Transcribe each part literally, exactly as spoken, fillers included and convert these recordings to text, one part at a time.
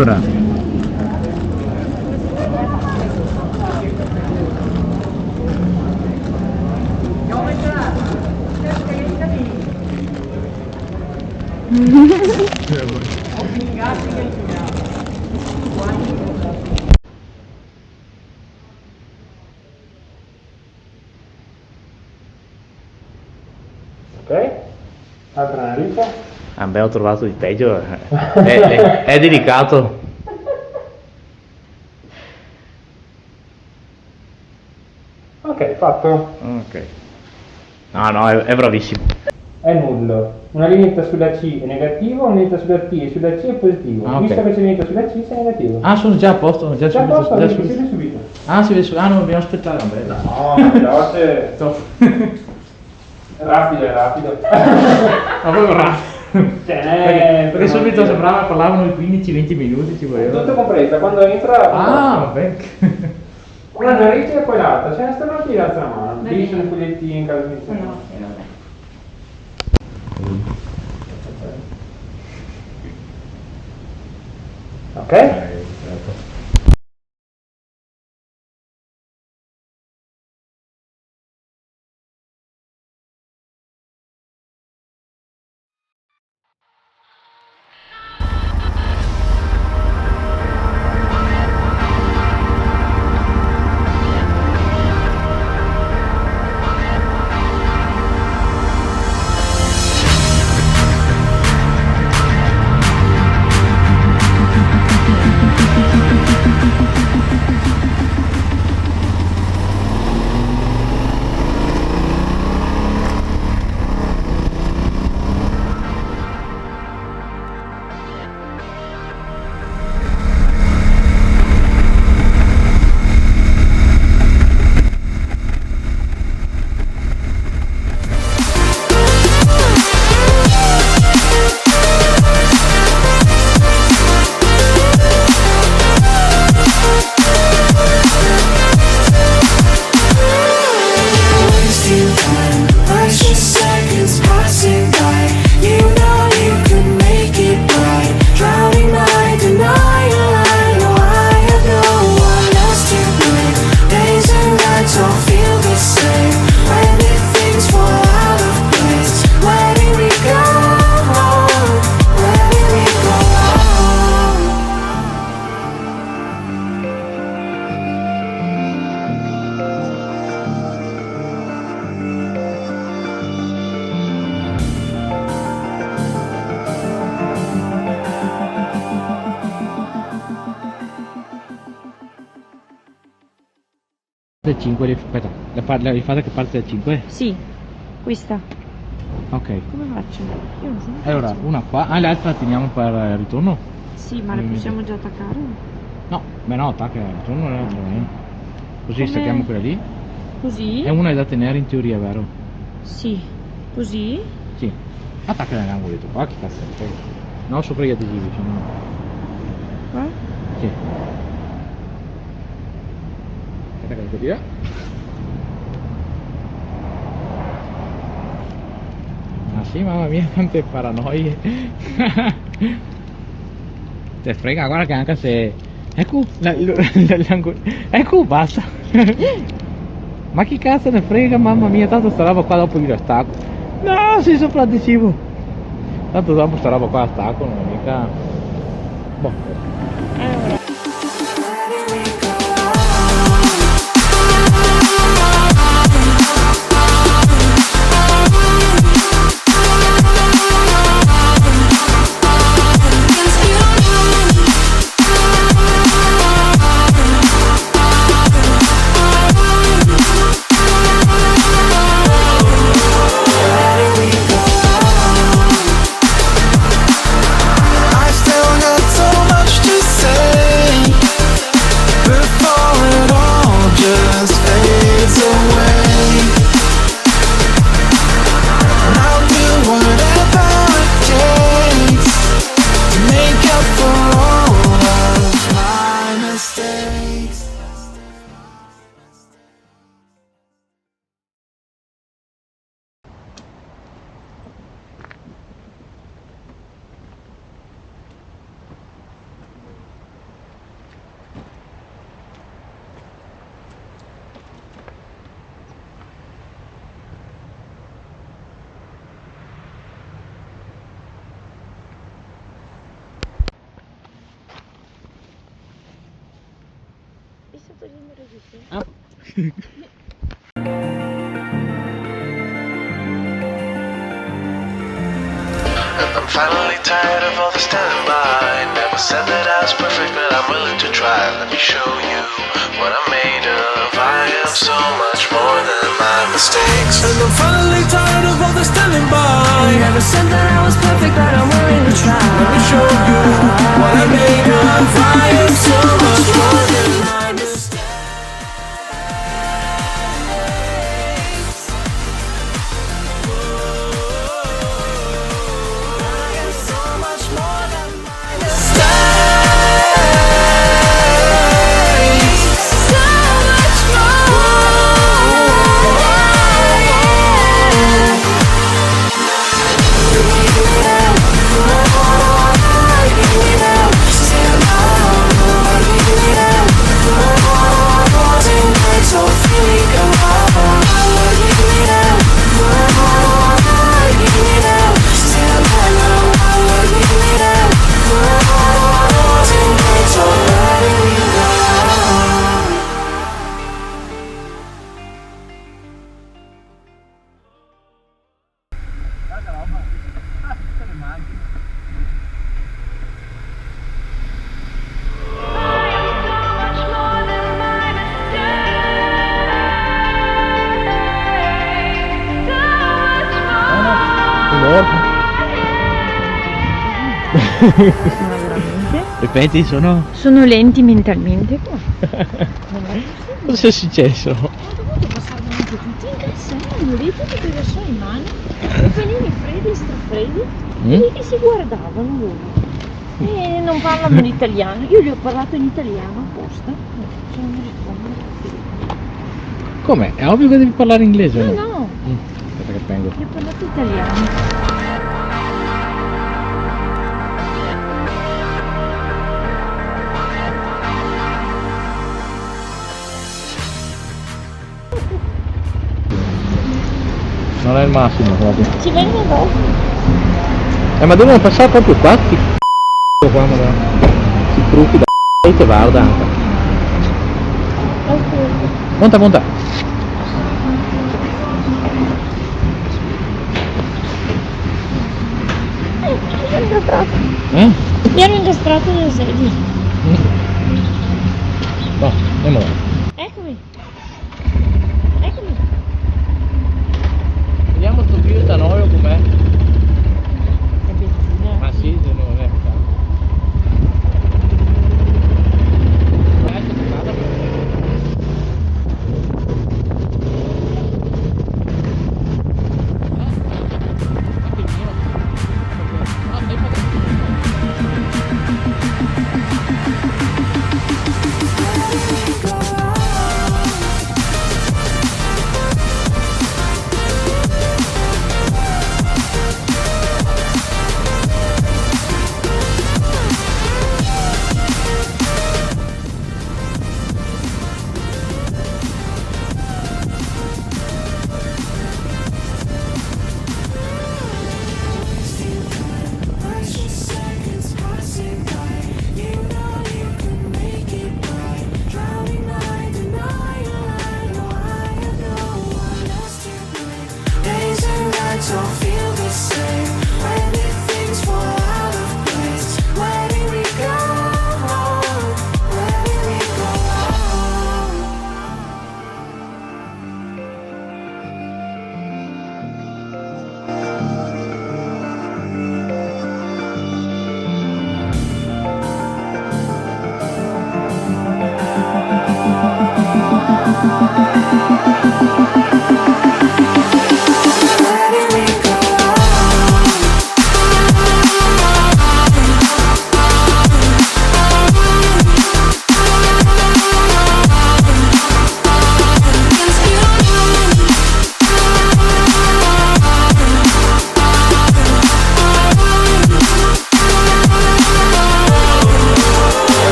Alora. Ok? Altra narice? Ah, beh, ho trovato di peggio. È, è, è delicato. Ok, fatto. Ok. No, no, è, è bravissimo. È nullo. Una lineetta sulla C è negativo, una lineetta sulla T e sulla C è positivo. Ah, ok. Visto che c'è lineetta sulla C, sei negativo. Ah, sono già a posto, già subito, già subito. Già a posto, quindi si vede subito. Ah, si vede su-, ah, no, dobbiamo aspettare, vabbè, dai. No, ma veloce. Top. Rapido, è rapido. Ma proprio rapido. Cioè, eh, perché, perché subito sembrava parlavano di quindici venti minuti, ci voleva. Tutto compreso, quando entra. Ah, vabbè. Una narice e poi l'altra. C'è una stampina e l'altra mano. Va bene. Lì sono i fogliettini in caso di... No, sì, vabbè. Ok? Wasting time, precious seconds passing by. You know you could make it bright. Drowning my denial, I know I have no one else to blame. Days and nights all feel the same. When did things fall out of place? Where did we go wrong? Where did we go wrong? Le cinque, le, aspetta, le fa-, le hai fatte che parte alle cinque? Sì, questa. Ok. Come faccio? Io non so come faccio. Allora, una qua. Ah, l'altra la teniamo per il ritorno? Sì, ma le possiamo già attaccare? No, beh no, attacca il ritorno e l'altra, eh. Così stacchiamo quella lì. Così? E una è da tenere in teoria, vero? Sì, così? Sì. Attacca nell'angoletto qua, che cazzo ne frega. No, sopra gli adesivi, se no. Qua? Sì. Aspetta che lo tiro. Ah sì, mamma mia, quante paranoie. Te frega, guarda che anche se Eco, la, lo, la, l'ango-, eco, basta. Ma chi cazzo ne frega, mamma mia, tanto sta roba qua dopo io la stacco. No, sì, sopra adesivo. Tanto dopo sta roba qua la stacco, non è mica. Boh. I've still got so much Ah. And I'm finally tired of all the standing by. Never said that I was perfect, but I'm willing to try. Let me show you what I'm made of. I am so much more than my mistakes. And I'm finally tired of all the standing by. Never said that I was perfect, but I'm willing to try. Let me show you what I'm made of. I am so much more than my mistakes. Ripeto, sono... Sono lenti mentalmente qua. Cosa è successo? Ho dovuto passare davanti a tutti in cassa, eh, lì tutti coi vassoi in mano, i panini freddi, strafreddi, e lì che si guardavano loro. E non parlano l'italiano, io gli ho parlato in italiano apposta. Cioè, non mi risponde. Come? È ovvio che devi parlare inglese, o no? No, no. Mm, aspetta che tengo. Gli ho parlato italiano. Non è il massimo proprio. Ci vengo dopo. Eh, ma devono passare proprio qua, sti c-, qua, madonna. Sti bruti da... e te guarda anche. Ok. Monta, monta. Eh? Mi ero incastrato nel sedio. Mm. No, andiamo. Eccomi. Eccomi. Vediamo sto figlio da noi com'è. Che benzina. Ma sì, se non è.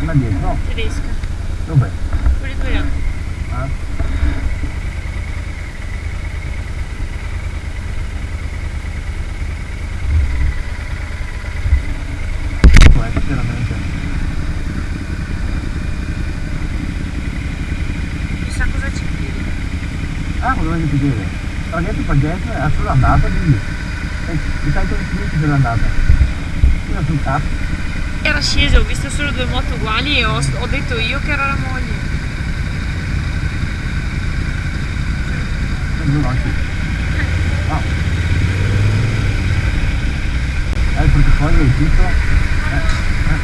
Là dietro? Tedesca. Dov'è? Quelle due là. Ah. Questo veramente. Chissà cosa ci chiede. Ah, cosa che ti chiede? Perché ti paghetti, è solo andata, quindi. E, e sai cosa significa l'andata? Io sul cazzo. Era scesa, ho visto solo due moto uguali e ho, ho detto io che era la moglie. Io no, sì. Ah. Eh, il portafoglio è tutto. Eh, eh.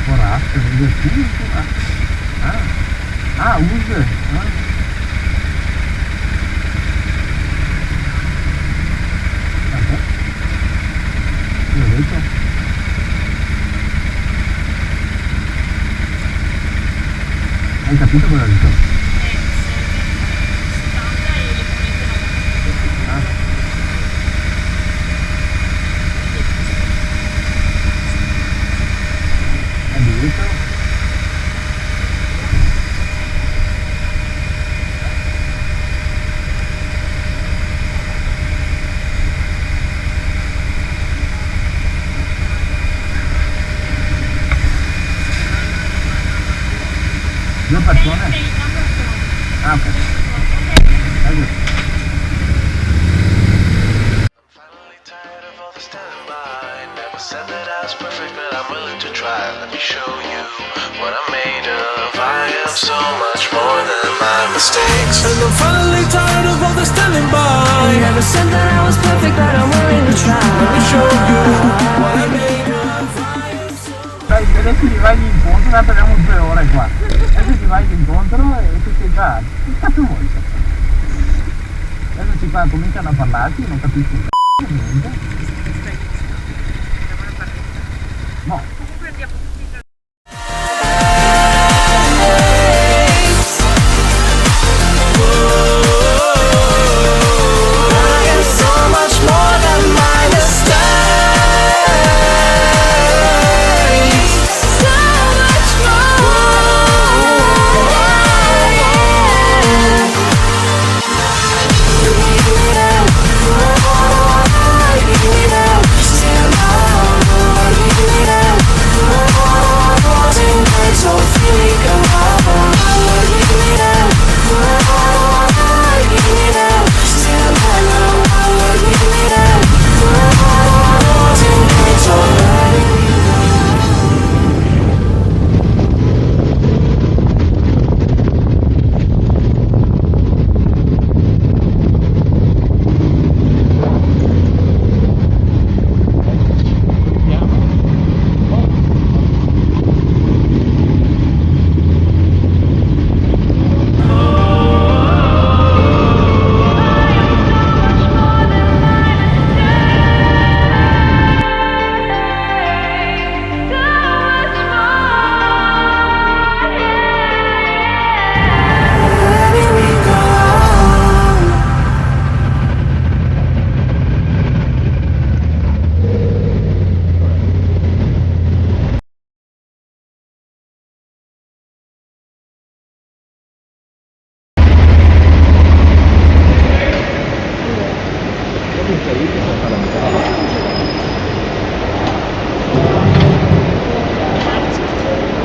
Poraccio, non è più, ah. Ah. Ah, uso, eh? Vabbè. Cosa ho detto? Hai capito cosa ho detto? Eh, sì. Ah. Hai visto? Due persone? Ah, ok. Thank you. Finally tired of all the standby. Never said that I was perfect, but I'm willing to try. Let me show you what I'm made of. I am so much more than my mistakes. And I'm finally tired of all the standing by. Never said that I was perfect, but I'm willing to try. Let me show you what I'm made of. I am so Dai, adesso gli vai incontro, tanto abbiamo due ore qua. Adesso gli vai incontro e tutti qua. Che cazzo vuoi? Adesso ci qua cominciano a parlarsi, non capisco un cazzo, niente. Boh.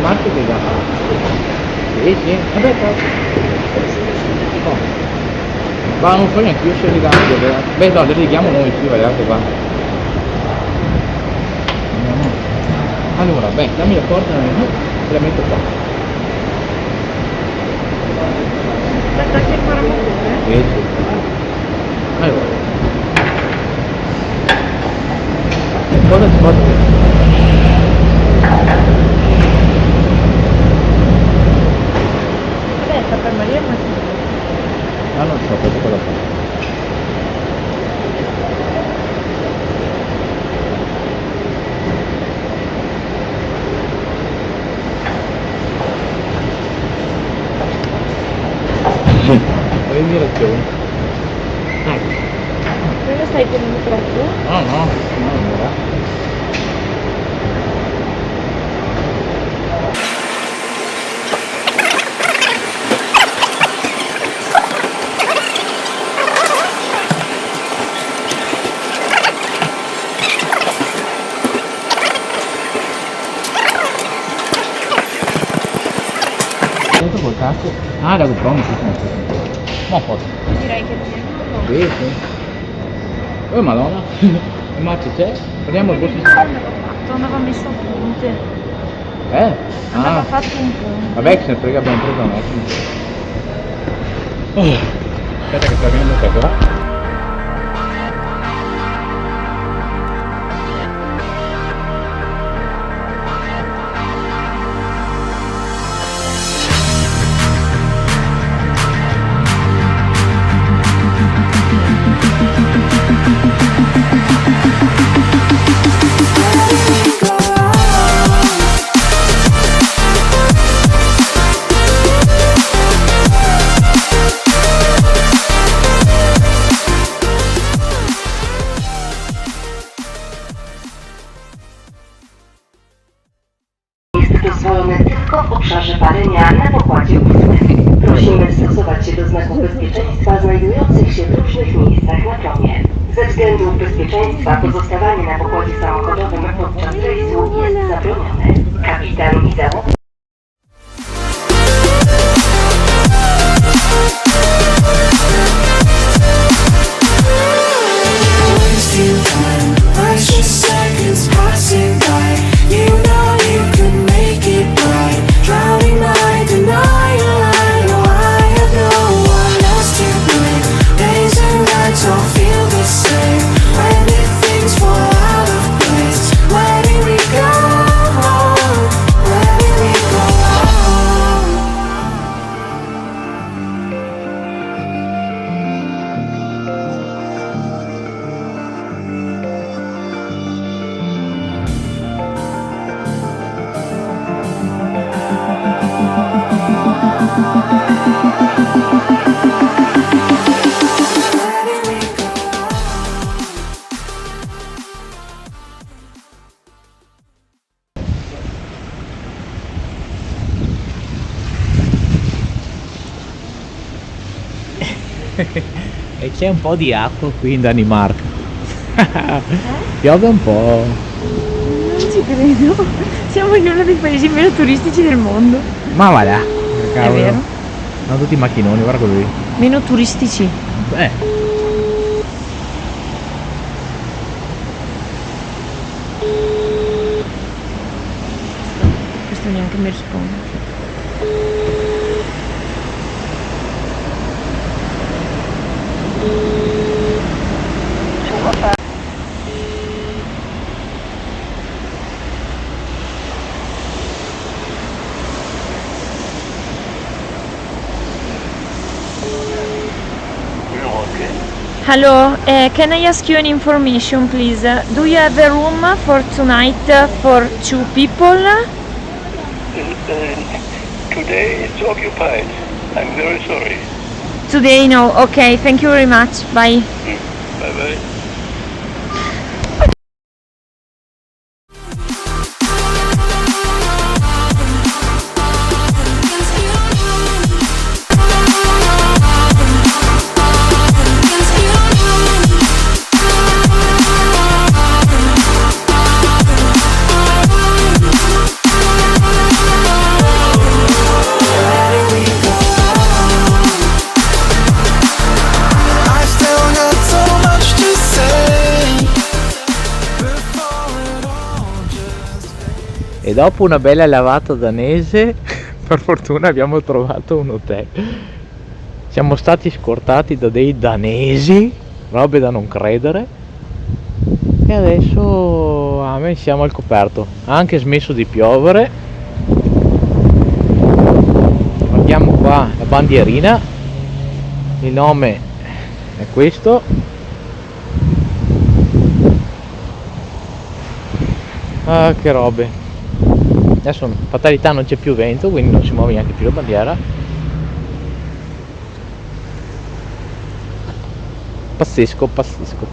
Marco che ga? Sì, sì. Vabbè, ciao. Oh. Ma non so neanche io se li dà, beh, no, li leghiamo noi, sì, guardate qua. Allora, beh, dammi la porta, eh, te la metto qua. Aspetta che ancora un po', eh. Sì, sì. Allora. Cosa si può dire? Vabbè, sta per Maria, ma... Ah, non so, questo lo so. Prendi ragione. Ecco. Stai tenendo troppo? No, no, no, no. Sento col casco? Ah, da GoPro, sì, sì, sì. Ma forse. Direi che sì. Sì, sì. Oh, Madonna. Ma ci c'è? Prendiamo il posto. Andava fatto, andava messo a punte. Eh? Andava fatto un punto. Vabbè, che se ne frega, abbiamo preso la macchina. Oh, aspetta che fermiamo qua. Jest dozwolone tylko w obszarze palenia na pokładzie ustnym. Prosimy stosować się do znaków bezpieczeństwa znajdujących się w różnych miejscach na promie. Ze względów bezpieczeństwa pozostawanie na pokładzie samochodowym podczas rejsu jest zabronione. Kapitan i załoga Wasting time, precious seconds passing by. You know you could make it bright. Drowning my denial, I know I have no one else to blame. Days and nights all feel the same. When did things fall out of place? Where did we go wrong? Where did we go wrong? E c'è un po' di acqua qui in Danimarca. Eh? Piove un po'. Non ci credo. Siamo in uno dei paesi meno turistici del mondo. Ma va là, cavolo. È vero. Ma tutti i macchinoni, guarda quello lì. Meno turistici. Eh. Questo neanche mi risponde. Hello, uh, can I ask you an information, please? Uh, do you have a room for tonight, uh, for two people? Uh, today it's occupied. I'm very sorry. Today, no. Okay, thank you very much. Bye. Mm. Bye bye. E dopo una bella lavata danese, per fortuna abbiamo trovato un hotel. Siamo stati scortati da dei danesi, robe da non credere. E adesso, ah, noi siamo al coperto. Ha anche smesso di piovere. Guardiamo qua la bandierina. Il nome è questo. Ah, che robe. Adesso, fatalità, non c'è più vento, quindi non si muove neanche più la bandiera. Pazzesco, pazzesco.